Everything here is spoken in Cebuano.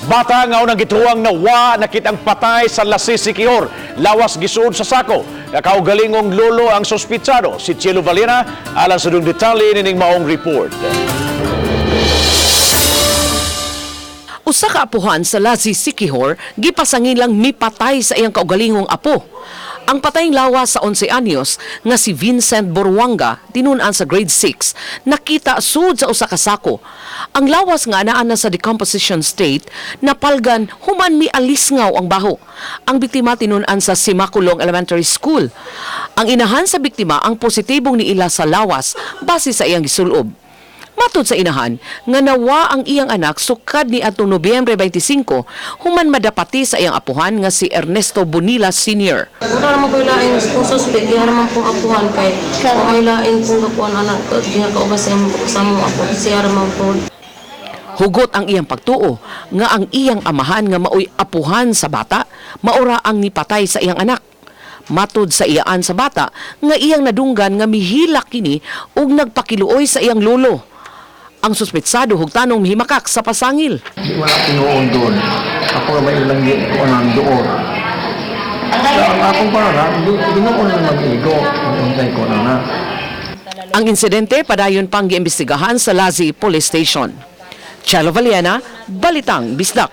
Bata nga unang gituwang nawa nakitang patay sa Lazi, Siquijor. Lawas gisuod sa sako. Kaugalingong lolo ang suspitsado. Si Cielo Valera alang sa dunong detalye nining maong report. Usa ka apuhan sa Lazi, Siquijor, gipasangilang mipatay sa iyang kaugalingong apo. Ang patayng lawas sa 11 anyos nga si Vincent Borwanga, tinun-an sa grade 6, nakita sud sa usa ka sako. Ang lawas nga anaa na sa decomposition state, napalgan human mialisngaw ang baho. Ang biktima tinun-an sa Simakulong Elementary School. Ang inahan sa biktima ang positibong niila sa lawas base sa iyang gisulob. Matod sa inahan, nga nawa ang iyang anak sukad ni atong Nobyembre 25 human madapati sa iyang apuhan nga si Ernesto Bonilla Sr. Wala naman ko ilain kung suspect, diha naman pong apuhan kay kung ay lain kung kapuan anak, diha ka ubas sa imong kasama mo apo, siya naman po. Hugot ang iyang pagtuo nga ang iyang amahan nga maoy apuhan sa bata, maura ang nipatay sa iyang anak. Matod sa iyaan sa bata nga iyang nadunggan nga mihilak kini ug nagpakiluoy sa iyang lolo. Ang suspetsado hugtanong mihimakak sa pasangil. Di wala tinuon doon. Ako may ilang di ko nang doon. So, ang akong parang, binuon lang mag-igo. Ang untay ko na na. Ang insidente padayon pang giimbestigahan sa Lazi Police Station. Chelo Valiena, Balitang Bisdak.